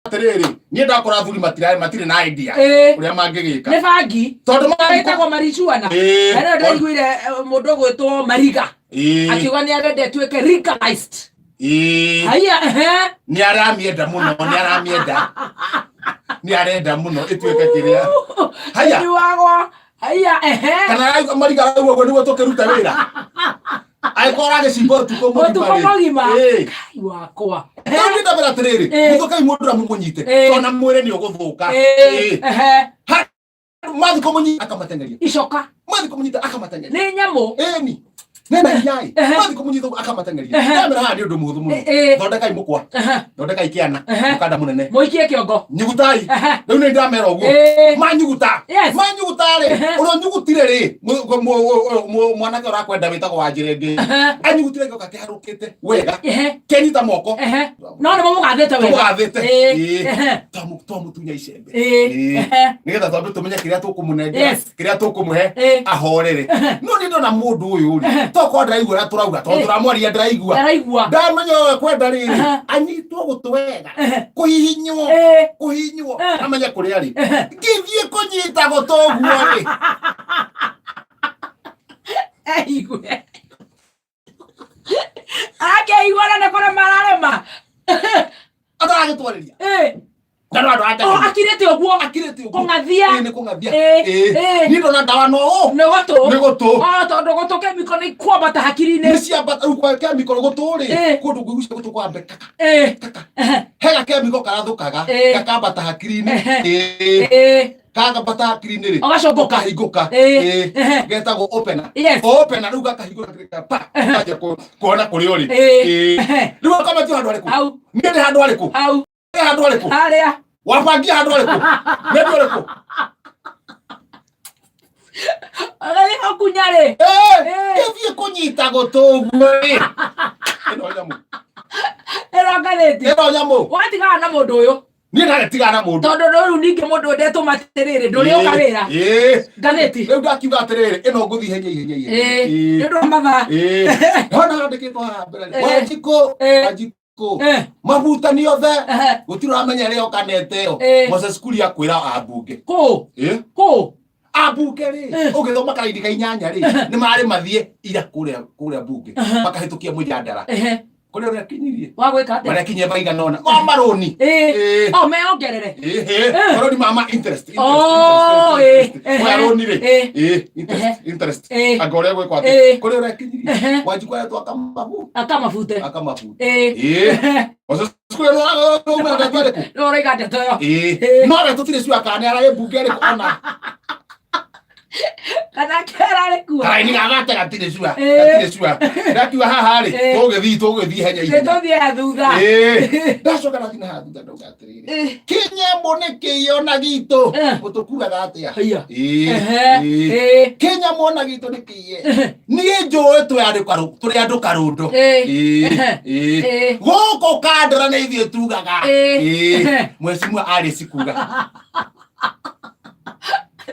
Atĩrĩrĩ, niĩ ndakora athuri matirĩ na idea ũrĩa mangĩgĩka. Nĩ bangi. Tondũ ĩtagwo marijuana. Na rĩo ndĩraiguire mũndũ ũgwĩtwo Mariga akiuga nĩ arenda ĩtuĩke legalized. Haiya, ehe. Nĩ aramĩenda mũno, nĩ aramĩenda, nĩ arenda mũno ĩtuĩke kĩrĩa. Haiya. Ĩnyuagwo. Haiya, ehe. Kana Mariga arauga ũguo nĩguo tũkĩruta wĩra angĩkorwo aragĩcimba ũtukũ mũgima ũtukũ rĩ. Mũgima. Kai wakwa. Rĩu niĩ ndamera atĩrĩrĩ, mũthũkai mũndũ ũrĩa mũmũnyite, tondũ na mwĩrĩ nĩ ũgũthũka. Ehe. Mathiĩ kũmũnyita akamatengeria. Icoka. Mathiĩ kũmũnyita akamatengeria. Nĩ nyamũ. Ĩni nĩ na hinya ĩ. Mathiĩ kũmũnyita ũguo akamatengeria. Ndamera haha nĩ ũndũ mũhũthũ mũno. Thondekai mũkwa, thondekai kĩana, mũkanda mũnene. Mũikie kĩongo. Nyugutai. Rĩu nĩ ndamera ũguo. Manyuguta. Manyuguta rĩ, ũrĩa ũnyugutire rĩ, mwanake ũrakwenda wĩtagwo wa njĩra ĩngĩ, anyugutire gĩoka kĩharũkĩte wega, kĩanyita moko. No nĩ mũmũgathĩte wega. Tũmũgathĩte. Twamũtunya icembe. Nĩgetha twambe tũmenye kĩrĩa tũkũmũnengera, kĩrĩa tũkũmũhe ahorere. No nĩ ndona mũndũ ũyũ rĩ, tokorwo ndĩraigua ũrĩa tũrauga, tondũ tũramwaria ndĩraigua. Ndaraigua. Ndamenya ũyũ ekwenda rĩrĩ, anyitwo gũtũ wega, kũhihinywo, kũhihinywo, amenye kũrĩa arĩ. Ngĩthiĩ kũnyita gũtũ ũguo rĩ, Aigue. Akeigua na nĩ kũrema mararema. Ataragĩtwarĩria. Na no andũ O ake akirĩte ũguo. Akirĩte ũguo. Kũng'athia. Ĩĩ, nĩ kũng'athia. Ĩĩ. Niĩ ndona ndawa no ũũ. Nĩ gũtũ. Nĩ gũtũ. O tondũ gũtũ kemiko nĩ ikwambata hakiri-inĩ. Nĩ ciambata rĩu kwa kemiko gũtũ rĩ, kũndũ kũigucia gũtũ kwambe kaka kaka, he gakemiko karathũkaga, gakambata hakiri-inĩ. Kagambata hakiri-inĩ rĩ, Ũgacũngũka. Ũkahingũka. Getagwo opener. Opener rĩu gakahingũka pa kanjia kuona kũrĩa ũrĩ. Rĩu akamatio handũ harĩkũ? Hau. Niĩ ndĩ handũ harĩkũ? Hau. Ndĩ handũ harĩkũ? Harĩa. Wabangia handũ harĩkũ? Nĩ handũ harĩkũ? Ũgathiĩ gũkunya rĩ. Ngĩthiĩ kũnyita gũtũ ũguo rĩ, ĩno nyamũ. Ĩno ngathĩti. Ĩno nyamũ. Watigana na mũndũ ũyũ. Niĩ ndagĩtigana na mũndũ. Tondũ rĩu ningĩ mũndũ ũyũ ndetũma atĩrĩrĩ, ndũrĩũka wĩra. Ngathĩti. Rĩu ndakiuga atĩrĩrĩ, ĩno ngũthiĩ ihenya ihenya ihenya. Nĩ ũndũ wa mathaa. Hona handĩkĩtwo haha mbere rĩ, Wanjikũ, Wanjikũ, mabutani othe, gũtirĩ ũramenya ĩrĩa ũkanete ĩyo. Moses Kuria kwĩra ambunge. Kũ? Kũ? Ambunge rĩ, ũgĩthoma karaini ka 8 rĩ, nĩ marĩ mathiĩ ira kũrĩa bunge, makahĩtũkia mũjandara. Kũrĩa ũrĩa kinyirie. Wa gwĩka atĩa? Marĩa kinyie maigana ũna. Ma marũni. O meongerere. Marũni ma interest. Interest, Oh, interest, interest. Oya rũni rĩ. Interest, interest. Anga ũrĩa gwĩkwo atĩ. Kũrĩa ũrĩa kinyirie. Wanjikũ aretwo akamabu. Akamabute. Akamabute. Moses Kuria nĩ ũrauma ndeto ĩrĩkũ? Nĩ ũraiga ndeto ĩyo. No we tũtirĩ sure kana nĩ ararĩ mbunge ĩrĩkũ ona. Kana kera rĩkuo. Karaini ga gate gatirĩ sure. Gatirĩ sure. Ndakiuga haha rĩ, tũgĩthiĩ ihenya ihenya. Tũthiĩ ha thutha. Ndacoka ndathiĩ na haha thutha ndauga atĩrĩrĩ, kĩnyamũ nĩ kĩiyona gitũ. Gũtũkuaga atĩa? Haiya. Kĩnyamũ ona gitũ nĩ kĩiye. Niĩ njũĩ tũrĩ andũ karũndo. Gũkũ kandora nĩ ithuĩ tugaga. Mheshimiwa arĩ cikuga.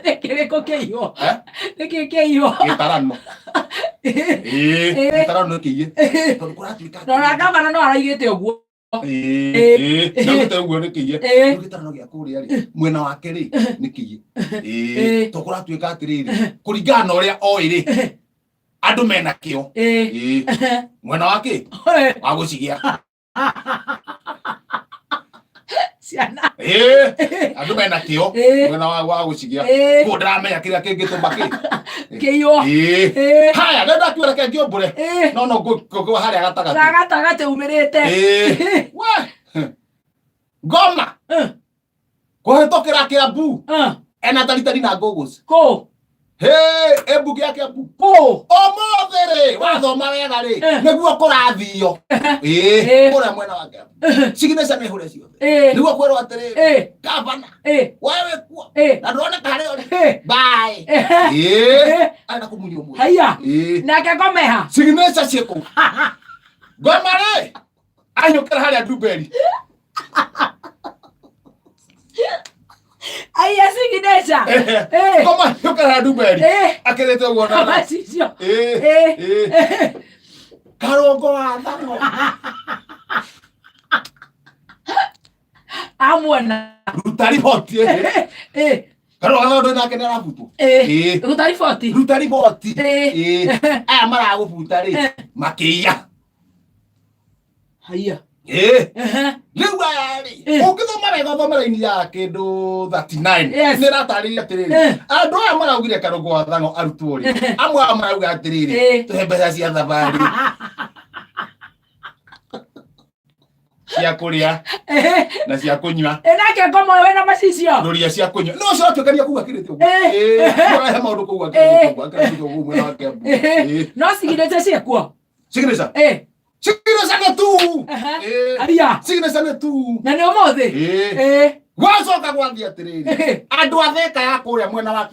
Nĩ kĩrĩkũ kĩiywo? Nĩkĩ kĩiywo? Gĩtarano. Gĩtarano nĩ kĩiye. Tondũ kũratuĩka Na ona gavana no araigĩte ũguo. Ndaugĩte ũguo nĩ kĩiye. Rĩu gĩtarano gĩa kũrĩa rĩ, mwena wake rĩ, nĩ kĩiye. Tondũ kũratuĩka atĩrĩrĩ, kũringana na ũrĩa oĩ rĩ, andũ mena kĩo. Mwena wa kĩ? Wa gũcigĩa. Ciana. Andũ mena kĩo mwena wa gũcigĩa. Koguo ndĩramenya kĩrĩa kĩngĩtũma kĩ Kĩiywo. Haya, rĩu ndakiuga reke ngĩũmbũre. No ngũgwa harĩa gatagatĩ. Na gatagatĩ umĩrĩte. We. Ngoma. Kũhĩtũkĩra Kĩambu. Ena taritari na ngũgũci. Kũ? Hĩ, embunge ya Kĩambu. Kũ? Ũmũthĩ rĩ, wathoma wega rĩ, nĩguo kũrathio. Kũrĩa mwena wa Kĩambu. Signature nĩ hũre ciothe. Nĩguo kwĩrwo atĩrĩrĩ, gavana, we wĩ kuo, na ndũroneka harĩa ũrĩ. Bye. Arenda kũmunywo mũthĩ. Haiya. Nake ngomeha. Signature ciĩ kũu. Ngoma rĩ, ahiũkĩra harĩa Ndumberi. Aiya signature. Ngoma ahiũkĩra harĩa Ndumberi. Akĩrĩte ũguo na Macicio. Karũngo wa thango. Amwena. Ruta riboti. Eh. Karũgũ wa Thang'o nake nĩ arabutwo. Eh. Ĩĩ. Ruta riboti. Ruta riboti. Eh. Ĩĩ. Aya maragũbuta rĩ Eh. makĩiya. Haiya. Ĩĩ. Ehe. Rĩu aya rĩ Eh. ũngĩthoma wega ũthome raini ya kĩndũ 39 Yes. nĩ ĩratarĩria atĩrĩrĩ Eh. andũ aya maraugire Karũgũ wa Thang'o arutwo rĩ Eh. amwe ao marauga atĩrĩrĩ Eh. tũhe mbeca cia thabarĩ cia kũrĩa Eh. na cia kũnyua Eh, nake ngomo wena macicio. rũria cia kũnyua no ũcio atuĩkania kũu akĩrĩte ũguo Eh. Ĩĩ, ũrahe maũndũ kũu akĩrĩte Eh. ũguo akĩrĩte ũguo mwena wa Kiambu Eh. Ĩĩ. No signature ciekuo. Signature Eh. signature nĩ tu Ehe. Ĩĩ. Haiya. Signature nĩ tu Na nĩ ũmũthĩ. Ĩĩ. Eh. Gwacoka gwathiĩ atĩrĩrĩ Eh. andũ a Thika ya kũrĩa mwena wa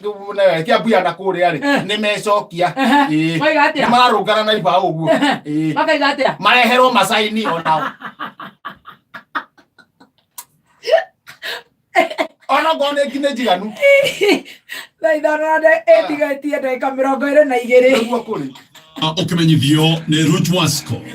Kiambu ya na kũrĩa rĩ Eh. nĩ mecokia Ehe. Ĩĩ. Moiga atĩa? Nĩ mararũngana na ibaũ ũguo Ehe. Ĩĩ. Makaiga atĩa? Mareherwo macaini onao onokorwo nĩ nginya njiganu. Thaa 5 na ĩtigaitie ndagĩka 22. Nĩguo kũrĩ. Ũkĩmenyithio nĩ Rujwasco.